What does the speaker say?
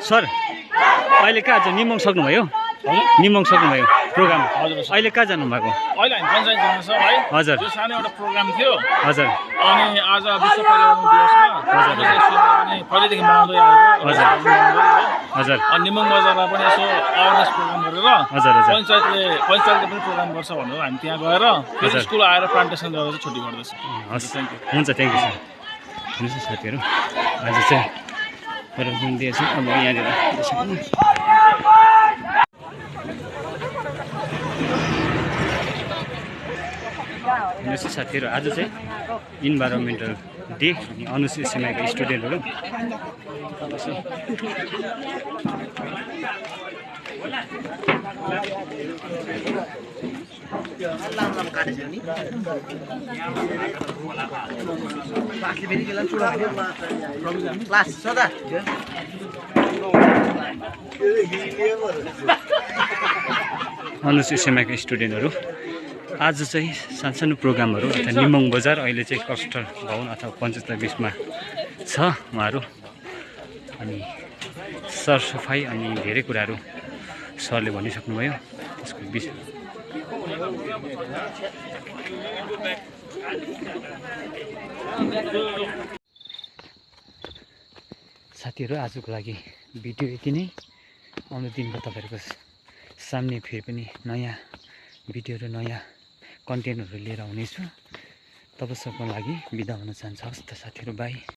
Sir अहिले कहाँ छ निमङ सक्नुभयो निमङ सक्नुभयो प्रोग्राम अहिले कहाँ जानुभएको अहिले हामी पञ्चायत जानु छ भाइ हजुर त्यो सानो एउटा प्रोग्राम थियो हजुर अनि आज विश्व पर्यावरण दिवसमा पनि पहिलेदेखि मनाउँदै आएको हजुर हजुर अनि निमङ बजारमा पनि यसो अवेरनेस प्रोग्राम गरेर हजुर हजुर पञ्चायतले पनि प्रोग्राम गर्छ भनेर हामी त्यहाँ गएर फेरि स्कुल आएर प्लान्टेसन गरेर चाहिँ छुट्टी गर्दैछ हस् हुन्छ थ्याङ्क यू सर हेर्नुहोस् साथीहरू आज चाहिँ प्रोग्राम दिएछ अब यहाँनिर हेर्नुहोस् साथीहरू आज चाहिँ इन्भाइरोमेन्टल डे अनि अनुस एसएमआईका स्टुडेन्टहरू अनुस एसएमआईका स्टुडेन्टहरू आज चाहिँ सानसानो प्रोग्रामहरू अथवा निमङ बजार अहिले चाहिँ क्लस्टर भवन अथवा पञ्चायत बिचमा छ उहाँहरू अनि सरसफाइ अनि धेरै कुराहरू सरले भनिसक्नुभयो त्यसको विषय साथीहरू आजको लागि भिडियो यति नै आउने दिनमा तपाईँहरूको सामने फेरि पनि नयाँ भिडियो र नयाँ कन्टेन्टहरू लिएर आउनेछु तबसम्मको लागि बिदा हुन चाहन्छु हस् त साथीहरू बाई।